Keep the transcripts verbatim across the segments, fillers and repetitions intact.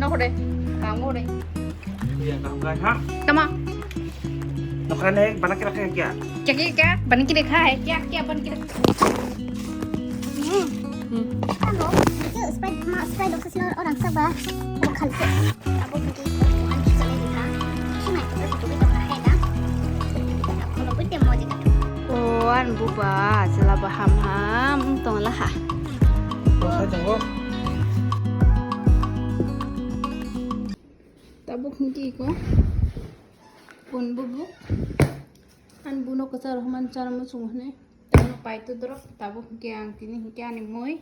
Ore, kamu ore. Iya, kamu kan, ha? Tama. Nokra ne, bana kira kaya kya? Kya kya kya? Bana kira kaya kya? Kya bana kira? Hmm. Hmm. Ano, itu spray, ma spray dok sesino orang saba, bukan sih. Abo kiti, bukan kita lagi ha. Cuma itu betul betul kaya dah. Kalau betul mau jadi. O, ani buba, chwla bo ham ham wng tong laha. Bo sai tongo. Tabuk hwnkhe iko pun bubuk. Ani buno kwcharo hwnmani chana muchungo hwnwi. Tamo paito dorok tabuk hwnkhe ang tini hwnkhe ani mui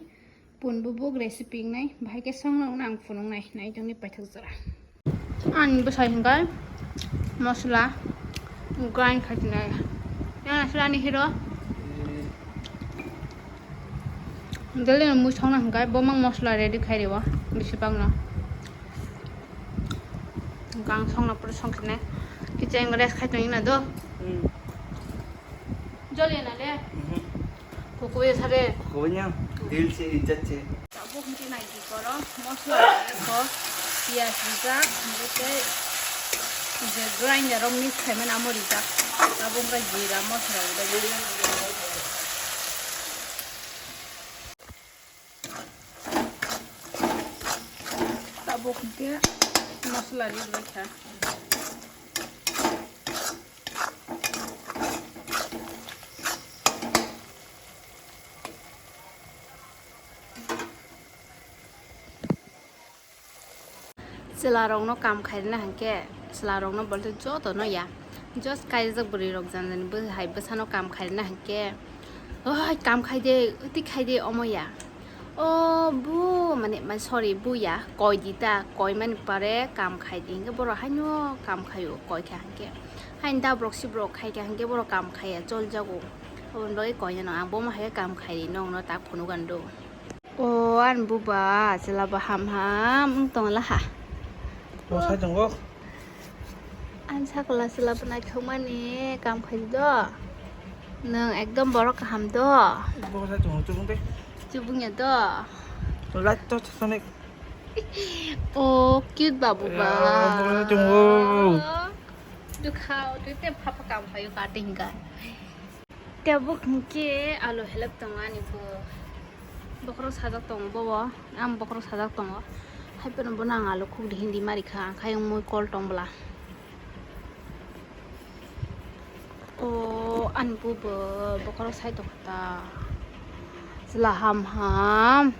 pun bubuk recipe wngnai. Bahai khe songno wngna ang phunuknai. Naitokni paithak jora. Ani bwsai hwnkhe mosla grind khai tongnai. Yang aswk ani hero. Daily no mui songna hwnkhe bo mang mosla ready khai rwo bisi bangno. Gang songna pura songkhe ne. Kicheng rest khai tongna do. Hmm. Jol ya na le? Mhm. Kukuye sare. Kukunya, dil se, izzat se. Tabuk hwnkhe nai di koro, mosla ko, piyaj rijak, hwnkhe tei je grinder o mix khaimani amo rijak. Tabuk wngkha jira mosla rijak. Tabuk hwnkhe mosla rijak kha. Chwlarokno kam khairina hwnkhe, chwlarokno bolte jotono ya. Just kaijak bwrwirok jani jani bwsai bwsano kam khairina hwnkhe, "Oi, kam khaide, twi khaide," omo ya. O bu, mane, mane, sorry, bu ya, koi di ta, koi mani pare kam khai di, hwnkhe borok haino kam khaio, koi kha hwnkhe. Haini dabrok sibrok khai kha hwnkhe borok kam khaiya, chol jago. Oboni bagwi koi nw ang, bomo hai khe kam khai di, nokno tak phunuk ang do. O, ani buba, chwla bo ham ham wng tong laha. Bo sai tongo. Ani sakla chwla bo naithokmani kam khai do. Nwng ekdom borok kaham do. Bo sai tongo, chubung de. Chubung ya do. Light to sonic. O, cute babu ba. Ya, bo sai tongo. Dukha, tu te phapa kam khai ka tingka. Tabuk hwnkhe alu helep tongo ani bo. Bokhorok sajak tongo bobo. Ang bokhorok sajak tongo. Hai phano bono ang alu khukdi hindi mari kha. Ang khe ayung mui kol tong bwla. O ani bo bo bokhorok sai tong kha ta. Chwla ham ham.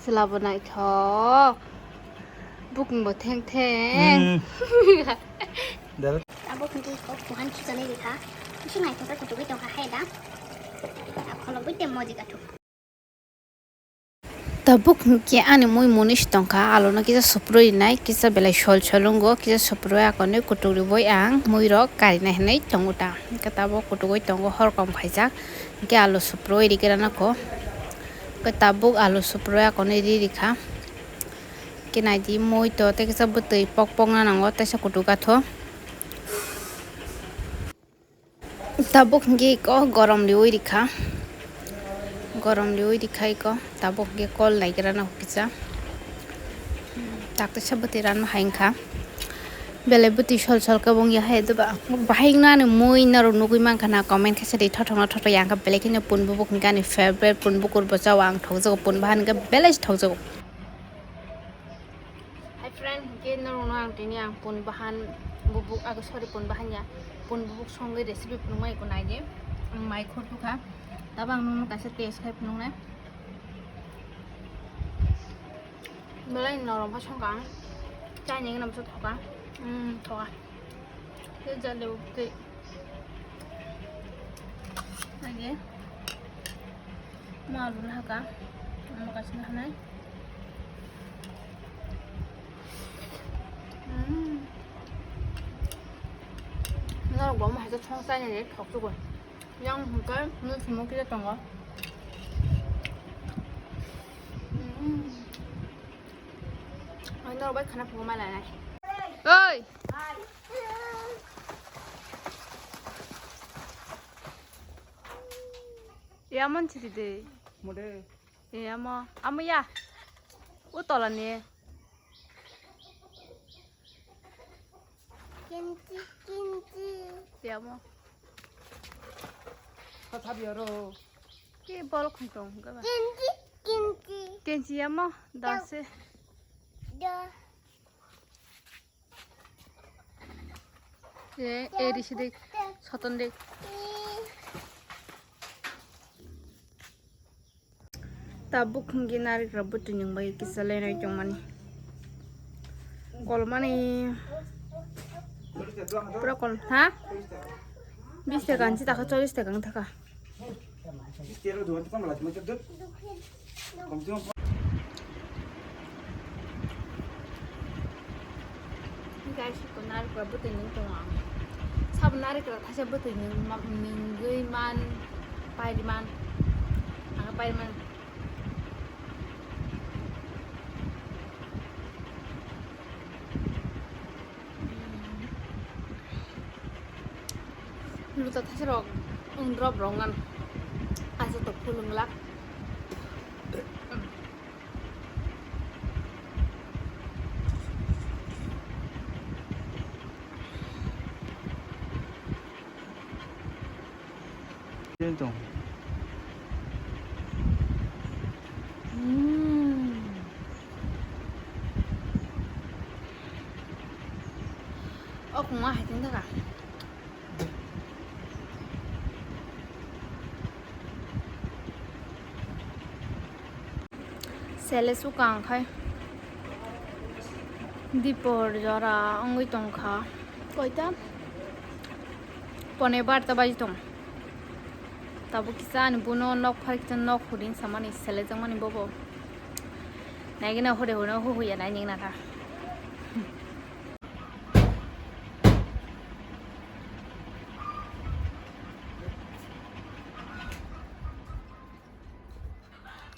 Chwla bo naithok. Bukung bo theng theng. Hmm. Dal. Abo hwnkhe kok buhan khichonai rikha. Kisi naithok khe kuchugwi tongkha hai da. Khonogwi tei moji gathuk. Tabuk hwnkhe ani mui munis tongkha, alono kisa suprui rinai, kisa belai sol sol wngo, kisa suprui akonwi kutuk riboi ang mui rok karinai hinwi tongo ta. Hwnkhe tabuk kutugwi tongo, hor kom khaijak. Hwnkhe alu suprui rigrana kho. Hwnkhe tabuk alu suprui akonwi ri rikha. Hwnkhe naidi mui to tei kisa bwtwi pok pokna nango, teisa kutuk atho. Tabuk hwnkhe iko gorom riwi rikha. Gorom riwi rikha iko. Tabuk hwnkhe kol naigrana kisa. Taktaisa bwtwi ranma hai wngkha. Belai bwtwi sol sol khe wngya hai doba. Bahai wngno ani mui norok nugwi mankha na, comment khe sadi thothokno thothok ya wngkha, belai kheno pun bubuk hwnkhe ani favorite, pun bukur bo chao ang thokjago, pun bahan hwnkhe belai thokjago. Hi friend, hwnkhe norokno ang tini ang pun bahan bubuk, ag-, sorry, pun bahan ya, pun bubuk songwi recipe phunukmani iko naidi. Ang mai khurtukha, tabo ang nokno kaisa test khai phunuknai. Belai norom khe songkha ang. Chaini gana bwsa thoka. Mm, thoka. Tei jale bo tei. Lagi. Ma alu lahaka. Amo kasih lahanai. Mm. Norok bo mo hai khe song chaini thok chugo. Yang hwnkhe nui simo kisa tongo. Mm. Ang norok bai khana phungo ma lainai. Oi! Yamon chiri de. Mode. Yamo. Amo ya. U tola ni. Kinti, kinti. Yamo. Kata biaro. Ki bol khum tong hwnkhe ba? Kinti, kinti. Kinti yamo, da se. Da. E, e, risi dik, soton dik. Tabuk hwnkhe narikra bwtwi nwng bai kisa lenai tongmani. Kolmani pura kol, ha? Bis taka ansi taka, chollis taka wng taka. Guys, iko narikra bwtwi nwng tongo ang. Sabo narikra thaisa bwtwi nwng ma-, nwngwi man, pairi man. Ang pairi man. Luta thaisa rok wng drop rok ngan. Acha to phulung lak. Tong. Hmm. Ok, ma hai tong daga. Sele sukang khai dipor jora wngwi tongkha. Koita? Pone barta baji tong. Tabuk kisa ani buno nok phar kisa nok huding samani sele jangmani bobo. Naigina hode hode huhuya nai ning nata.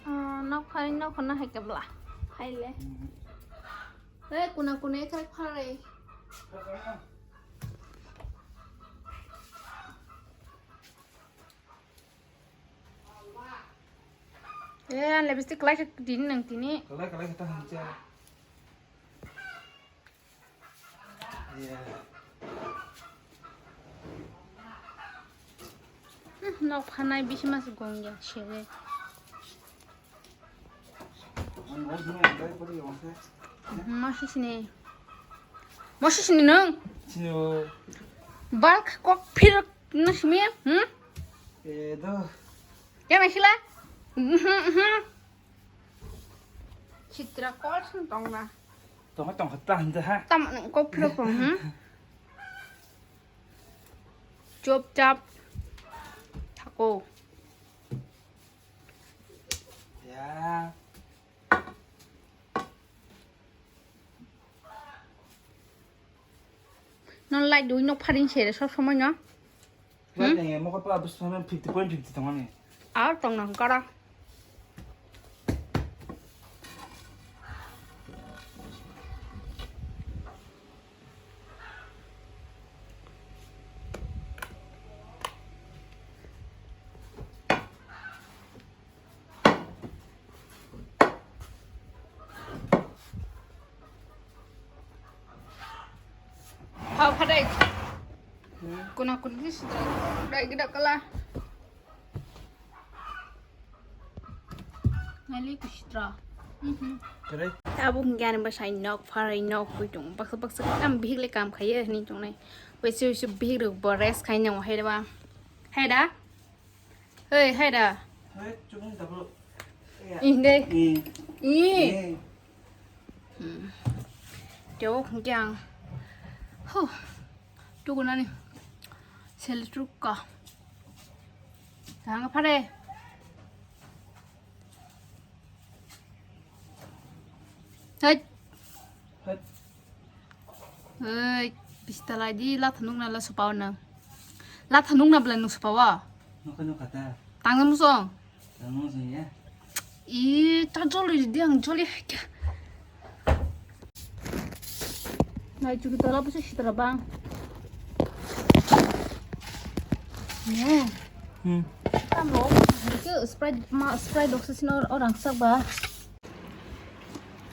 Ah, nok phari nok honna hai kebla. Hai le. Eh, kuna kuna ekha phare. Eh, ang lipstick kelai khe din nang tini. Kelai, kelai khe ta hamcha. Hmm, nok phanai bisi mas gong ya sele. Mo sisini. Mo sisini nung. Sini o. Balk kok phir nung simi, hmm? Eh, do. Ya, masila. Mhm, mhm. Chitra kol sung tong na. Tong, tong, ta, ta, ha. Tam, kok phir pong, hmm? Chop chap. Thako. Ya. Non light dui nok pharing sere sob somoi no. Light nang ya, mokol pa bwswk fifty point fifty tongmani. Ar tong nang kara. Hau phadai. Kuna kuna ni sida. Dai gida kala. Nali kusitra. Mhm. Kare. Tabuk hingke ani bwsai nok pharai nok pui tong baksa baksa kam bihik le kam khaiye hini tongnai. Waisa waisa bihik rok bo rest khai nang hai da ba. Hai da. Hei, hai da. Hai, chukung tabuk. Ih, dei. Ih. Ih. Ih. Hmm. Teo hingke ang. Huh. Tukunani. Sel truk ka. Tanga phare. Hai. Hai. Hei, bistalai di latha nukna la supao nang. Latha nukna bela nung supao? Nukha nukha ta. Tangna musong? Tangna musong ya. I, ta joli di ang joli. Nai chuki tola pusa sitra bang. Ne. Hmm. Tamo. Ke spray ma spray doksa sino orang sak ba.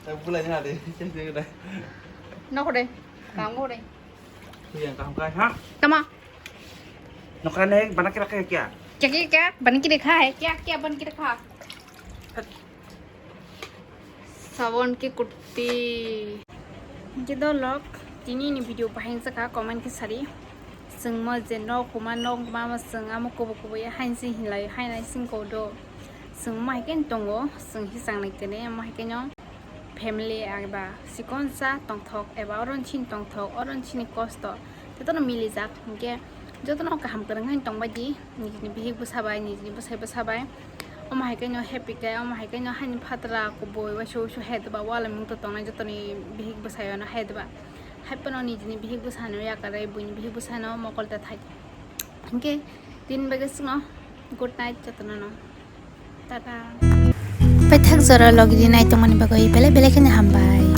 Tak bulai na de, cek cek dai. Nokore, kangore. Yang kaham kai ha. Tama. Nokra ne bana kira kaya kya? Kya kya kya? Bani kira kha hai. Kya kya bani kira kha? Sabon ki kurti. Jidolok tini ni video bahai sakha comment ki sari. Sengmo je nok huma nok ma ma seng amo kubu kubu ya hain sing hilai hain ai sing kodo. Sengmo hai ken tongo seng hisang nai kene amo hai ken family eba sikonsa tongthok eba oron chin tongthok oron chini kosto jotono milijak hinkhe jotono kaham kwrwng haino tongbaidi nijini bihik bwsabai nijini bwsai bwsabai omo hai khe no happy khe omo hai khe no haini phatra kubui waisa waisa hai doba wala mungto tongnai jotoni bihik bwsai no hai doba hai phano nijini bihik bwsano yakarwi buini bihik bwsano mokol ta thai hinkhe tini bagwi chwngno good night jotono no. Paithak jora logi di nai tongmani bagwi belai belai kheno hambai.